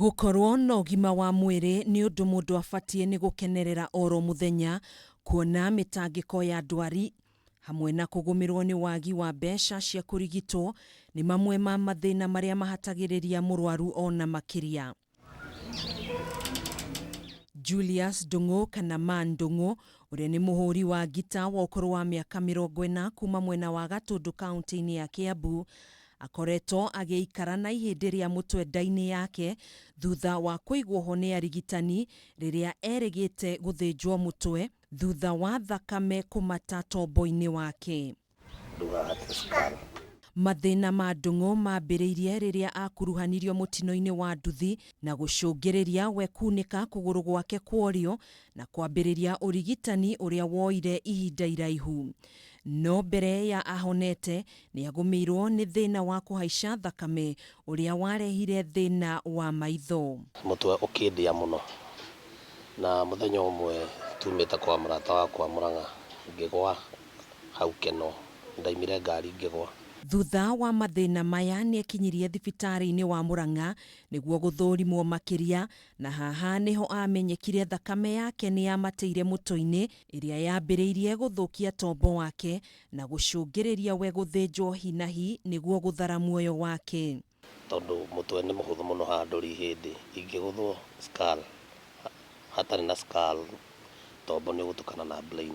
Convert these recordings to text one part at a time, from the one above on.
Gũkorwo na ũgima wa mwĩrĩ nĩ ũndũ mũndũ abatiĩ nĩ gũkenerera oro mũthenya kuona mĩtangĩko ya ndwari hamwe na kũgũmĩrwo nĩ wagi wa mbeca cia kũrigitwo nĩ mamwe ma mathĩna marĩa mahatagĩrĩria mũrwaru ona makĩria. Julius Ndung'u kana Man Ndung'u ũrĩa nĩ mũhũri wa ngita wa ũkũrũ wa mĩaka 40 kuma mwena wa Gatũndũ kaunti-inĩ ya Kiambu akoretwo agĩikara na ihĩndĩ rĩa mũtwe nda-inĩ yake thutha wa kũigwo ho nĩ arigitani rĩrĩa erĩgĩte gũthĩnjwo mũtwe thutha wa thakame kũmata tombo-inĩ wake. Ndũgahate cukari. Mathĩna ma Ndung'u mambĩrĩirie rĩrĩa akuruhanirio mũtino-inĩ wa nduthi na gũcũngĩrĩria we kunĩka kũgũrũ gwake kwa ũrĩo na kwambĩrĩria ũrigitani ũrĩa woire ihinda iraihu. No mbere ya ahonete nĩagũmĩirwo nĩ thĩna wa kũhaica thakame ũrĩa warehire thĩna wa maitho. Mũtwe ũkĩndĩa mũno na mũthenya ũmwe tumĩte kwa mũrata wakwa Mũrang'a ngĩgwa hau Keno, ndaimire ngari ngĩgwa. Thutha wa mathĩna maya nĩekinyirie thibitarĩ-inĩ wa Mũrang'a nĩguo gũthũrimwo makĩria na haha nĩho amenyekire thakame yake nĩyamatĩire mũtwe-inĩ ĩrĩa yambĩrĩirie gũthũkia tombo wake na gũcũngĩrĩria we gũthĩnjwo hi na hi nĩguo gũthara muoyo wake. Tondũ mũtwe nĩ mũhũthũ mũno haha ndũrĩ ihĩndĩ, ingĩgũthwo skull hatarĩ na skull tombo nĩ ũgũtukana na brain.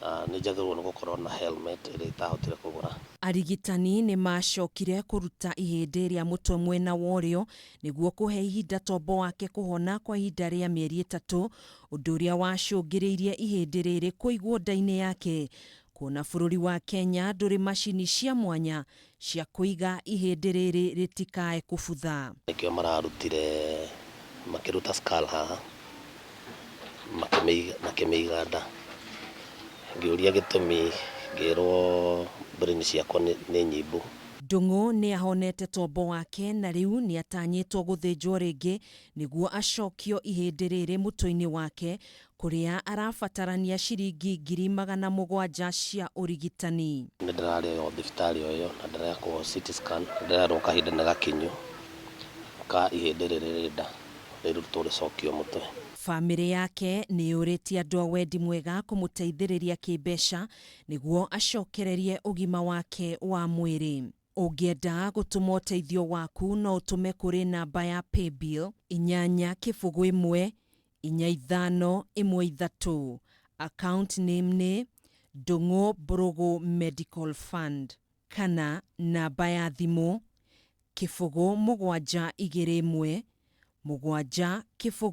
Nĩ njagĩrĩirwo nĩ gũkorwo na helmet ĩrĩa itahotire kũgũra. Arigitani nĩ maacokire kũruta ihĩndĩ rĩa mũtwe mwena wa ũrĩo nĩguo kũhe ihinda tombo wake kũhona kwa ihinda rĩa mĩeri 3, ũndũ ũrĩa wacũngĩrĩirie ihĩndĩ rĩrĩ kũigwo nda-inĩ yake. Kuona bũrũri wa Kenya ndũrĩ macini cia mwanya cia kũiga ihĩndĩ rĩrĩ rĩtikae kũbutha. Nĩkĩo mararutire makĩruta skull haha makĩmĩiga nda. Ngĩũria gĩtũmi ngĩrwo brain ciakwa nĩ nyimbu. Ndung'u nĩ ahonete tombo wake na rĩu nĩ atanyĩtwo gũthĩnjwo rĩngĩ nĩguo acokio ihĩndĩ rĩrĩ mũtwe-inĩ wake kũrĩa arabatarania ciringi 700,000 cia ũrigitani. Nĩ ndĩrarĩ o thibitarĩ o ĩyo na ndĩrekwo CT scan, ndĩrerwo kahinda nĩ gakinyu ka ihĩndĩ rĩrĩ rĩ nda rĩrutwo rĩcokio mũtwe. Bamĩrĩ yake nĩ yũrĩtie andũ a wendi mwega kũmũteithĩrĩria kĩmbeca nĩguo acokererie ũgima wake wa mwĩrĩ. Ũngĩenda gũtũma ũteithio waku no ũtũme kũrĩ namba ya paybill 8 0 1 4 5 1 3, account name nĩ Ndung'u Mbũrũgũ Medical Fund, kana namba ya thimũ 0 7 2 1 7 0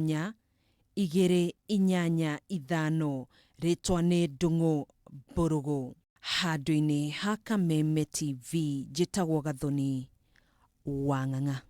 8 2 8 5, rĩtwa nĩ Ndung'u Mbũrũgũ. Handũ-inĩ ha Kameme TV njĩtagwo Gathoni wa Ng'ang'a.